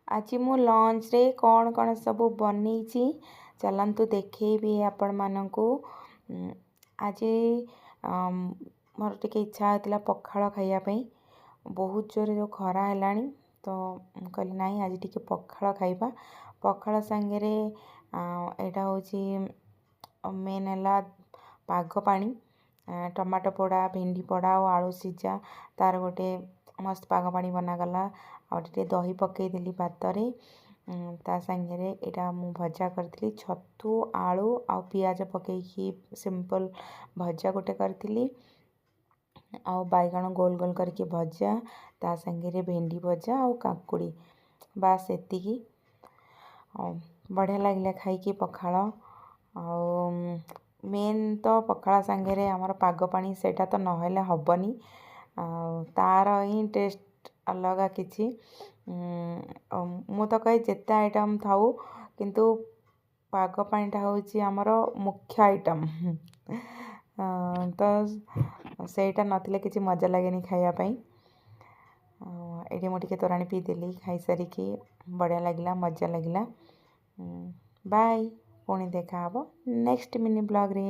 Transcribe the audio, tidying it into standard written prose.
ଆଜି ମୁଁ ଲଞ୍ଚରେ କ'ଣ କ'ଣ ସବୁ ବନେଇଛି, ଚାଲନ୍ତୁ ଦେଖେଇବି ଆପଣମାନଙ୍କୁ। ଆଜି ମୋର ଟିକେ ଇଚ୍ଛା ହେଇଥିଲା ପଖାଳ ଖାଇବା ପାଇଁ। ବହୁତ ଜୋରେ ଯେଉଁ ଖରା ହେଲାଣି, ତ ମୁଁ କହିଲି ନାଇଁ, ଆଜି ଟିକେ ପଖାଳ ଖାଇବା। ପଖାଳ ସାଙ୍ଗରେ ଏଇଟା ହେଉଛି ମେନ୍ ହେଲା ପାଗ ପାଣି। ଟମାଟୋ ପୋଡ଼ା, ଭେଣ୍ଡି ପୋଡ଼ା ଆଉ ଆଳୁ ସିଝା, ତାର ଗୋଟେ ମସ୍ତ ପାଗ ପାଣି ବନାଗଲା। ଆଉ ଟିକେ ଦହି ପକେଇଦେଲି ଭାତରେ। ତା ସାଙ୍ଗରେ ଏଇଟା ମୁଁ ଭଜା କରିଥିଲି, ଛତୁ, ଆଳୁ ଆଉ ପିଆଜ ପକେଇକି ସିମ୍ପଲ୍ ଭଜା ଗୋଟେ କରିଥିଲି। ଆଉ ବାଇଗଣ ଗୋଲ ଗୋଲ କରିକି ଭଜା, ତା ସାଙ୍ଗରେ ଭେଣ୍ଡି ଭଜା ଆଉ କାକୁଡ଼ି, ବାସ୍ ଏତିକି। ଆଉ ବଢ଼ିଆ ଲାଗିଲା ଖାଇକି ପଖାଳ। ଆଉ ମେନ୍ ତ ପଖାଳ ସାଙ୍ଗରେ ଆମର ପାଗ ପାଣି, ସେଇଟା ତ ନହେଲେ ହେବନି। ଆଉ ତାର ହିଁ ଟେଷ୍ଟ ଅଲଗା କିଛି। ମୁଁ ତ କହେ ଯେତେ ଆଇଟମ୍ ଥାଉ, କିନ୍ତୁ ପାଗ ପାଣିଟା ହେଉଛି ଆମର ମୁଖ୍ୟ ଆଇଟମ୍। ତ ସେଇଟା ନଥିଲେ କିଛି ମଜା ଲାଗେନି ଖାଇବା ପାଇଁ। ଆଉ ଏଇଠି ମୁଁ ଟିକେ ତୋରାଣି ପିଇଦେଲି ଖାଇସାରିକି। ବଢ଼ିଆ ଲାଗିଲା, ମଜା ଲାଗିଲା। ବାଏ, ପୁଣି ଦେଖା ହେବ ନେକ୍ସଟ ମିନି ବ୍ଲଗ୍ରେ।